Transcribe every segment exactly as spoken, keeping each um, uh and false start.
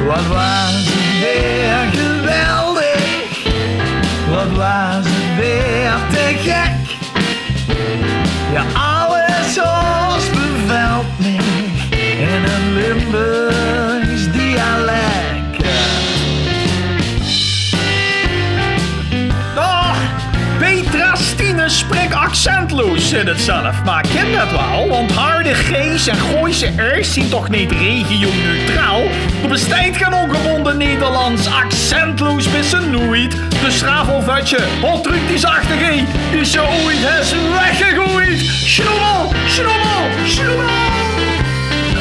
Wat waas 't weer geweldig, wat waas 't weer te gek. Ja, alles hoes bevelt mich in 't Limburgs dialek. Oh, Petra Stine sprik accentloos, zit 't zelf. Maar kin dat wel, want harde G's en Gooise R's zien toch neet regioneutraal? D'r besteit gen ongebonde Nederlands, accentloos bis se noeit. Dus straaf of vetje, hol truk die zachte G, die se oeit hes weggegoeid. Sjoemel, sjoemel, sjoemel.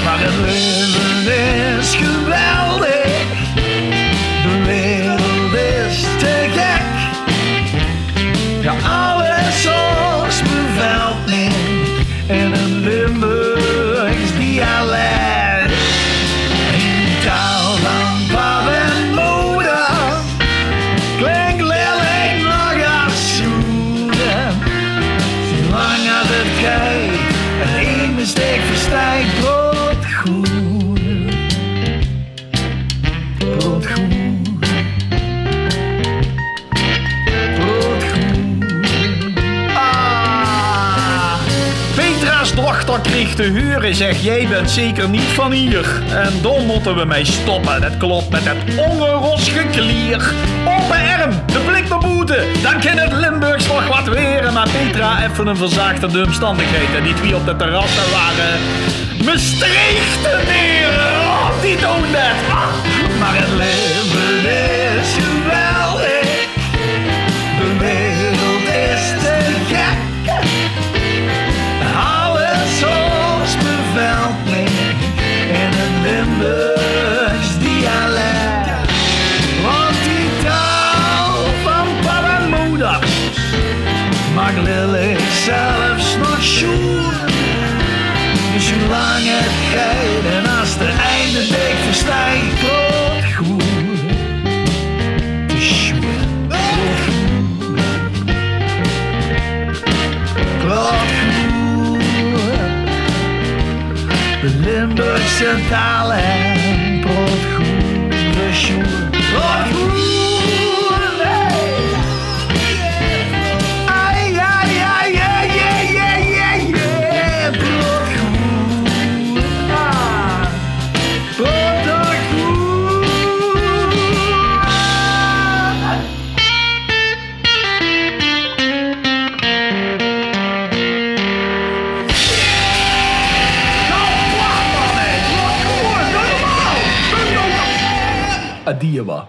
Maar 't leven is geweldig, de wereld is te gek. Ja, alles hoes bevelt mich in 't Limburgs dialek. In taal van pap en moder klink lillig nog as sjoer. Zoelang as 't geit, en ein mistake versteit, brood goed. Brood goed. Brood goed. Ah. Petra's dochter kreeg te hure, zeg: "Jij bent zeker niet van hier." En dao mótte we mei stoppe. Det klop mit det ónger ós geklier. Ope erm, de blik nao boete, dan kin 't Limburgs nog wat waere. Maar Petra, effe ein verzachtende omstandigheid. En die twie op de terrasse ware Mestreechteneer, oh, die doon det. Ah, maar 't leven is geweldig. De wereld is te gek. Alles hoes bevelt mich in 't Limburgs dialek. Want die taal van pap en moder maak lillig zelfs nog sjoer. Dus zoelang 't geit en as d'r ein dich versteit, brood goed. Te sjoer. Brood goed. De Limburgse taal en brood goed. Te sjoer. Brood goed. Hey. Ai, ai, ai, ai, ai, ai, ai, ai. Brood goed. Ah. Brood goed. Adiewa.